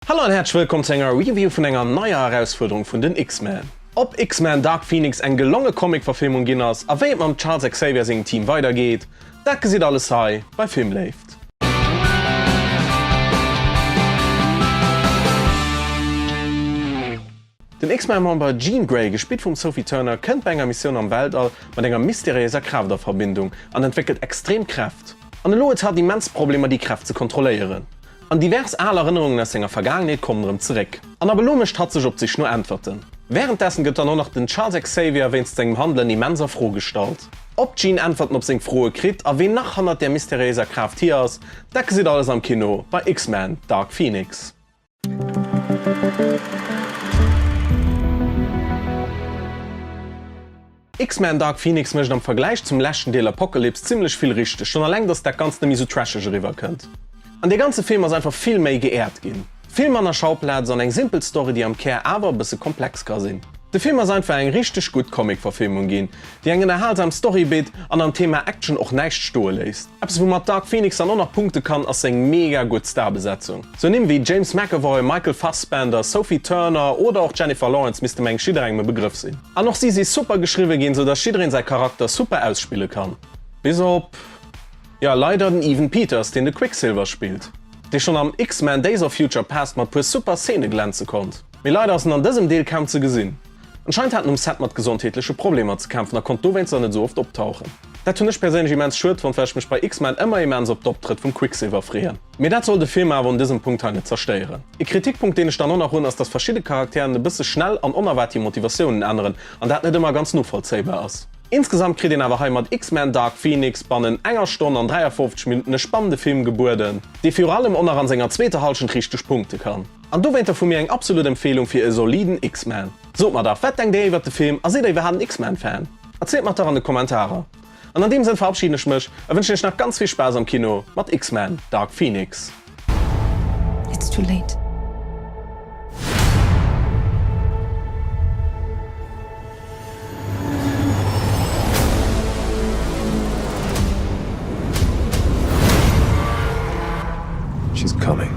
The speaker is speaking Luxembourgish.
Hallo an häerzlech wëllkomm zu enger Review vun enger neier Erausfuerderung vun den X-Men. Ob X-Men, Dark Phoenix eng gelonge Comic-Verfilmung ginn ass a wéi et mam Charles Xavier sengem Team weidergeet, dat gesitt alles hei bei Filmléift. Den X-Men-Member Jean Grey, gespillt vum Sophie Turner, kënnt bei enger Missioun am Weltall mat enger mysteriéiser Kraaft a Verbindung an entwéckelt extrem Kräft. An elo huet hatt immens Problemer déi Kräft ze kontrolléieren. An divers al Erënnerungen aus senger Vergaangenheet kommen erëm zeréck. An ab elo mécht hatt sech op d'Sich no Äntwerten. Wärenddessen gëtt dann och nach den Charles Xavier wéinst sengem Handelen immens a Fro gestallt. Ob d'Jean Äntwerten op seng Froe kritt a ween nach hannert där mysteriéiser Kraaft hier ass, dat gesitt alles am Kino bei X-Men, Dark Phoenix. X-Men, Dark Phoenix mécht am Vergläich zum leschten Deel Apocalypse zimmlech vill richteg, schonn alleng dass dat Ganzt net méi sou trasheg eriwwer kënnt. An dee ganze Film ass einfach vill méi geäert ginn. Vill manner Schauplaz an eng simpel Story déi am Kär awer e bësse komplex ka sinn. De Film ass einfach eng richteg gutt Comic-Verfilmung ginn, déi eng ënnerhalsam Story bitt an am Thema Action och näischt stoe léisst. Eppes woumat Dark Phoenix dann och nach punkte kann ass seng mega gutt Starbesetzung. Sou Nimm wéi James McAvoy, Michael Fassbender, Sophie Turner oder och Jennifer Lawrence misste mengen jidderengem e Begrëff sinn. An och si si super geschriwwe ginn, sou dass jiddereen säi Charakter super ausspille kann. Bis op, jo leider den Evan Peters, deen de Quicksilver spillt, dee schonn am X-Men, Days of Future Past mat puer super Szene glänze konnt. Mee leider ass en an dësem Deel kaum ze gesinn. Anscheinend hat en um Set mat gesondheetleche Problemer ze kämpfen a konnt dowéinster net esou oft optauchen. Dat hunn ech perséinlech immens schued fonnt, well ech mech bei X-Men ëmmer immens op d'Optrëtt vum Quicksilver freeën. Mee dat soll de Film awer un dësem Punkt hei net zerstéieren. E Kritikpunkt deen ech dann och nach hunn ass, dass verschidde Charakteren e bësse schnell an onerwaart hir Motivatiounen änneren an dat net ëmmer ganz novollzéibar ass. Insgesamt kritt een awer hei mat X-Men, Dark Phoenix bannen enger Stonn an 53 Minutten e spannende Film gebueden, dee viru allem och nach an senger zweeter Hallschent richteg punkte kann. An dowéinter vu mir eng absolut Empfehlung fir e soliden X-Men. Sot mer dach, wat denkt där iwwert de Film a sidd der iwwerhaapt en X-Men Fan? Erzielt mer dach an de Kommentarer. An an deem Sënn verabschieden ech mech a wënschen iech nach ganz vill Spaass am Kino mat X-Men, Dark Phoenix. It's too late. She's coming.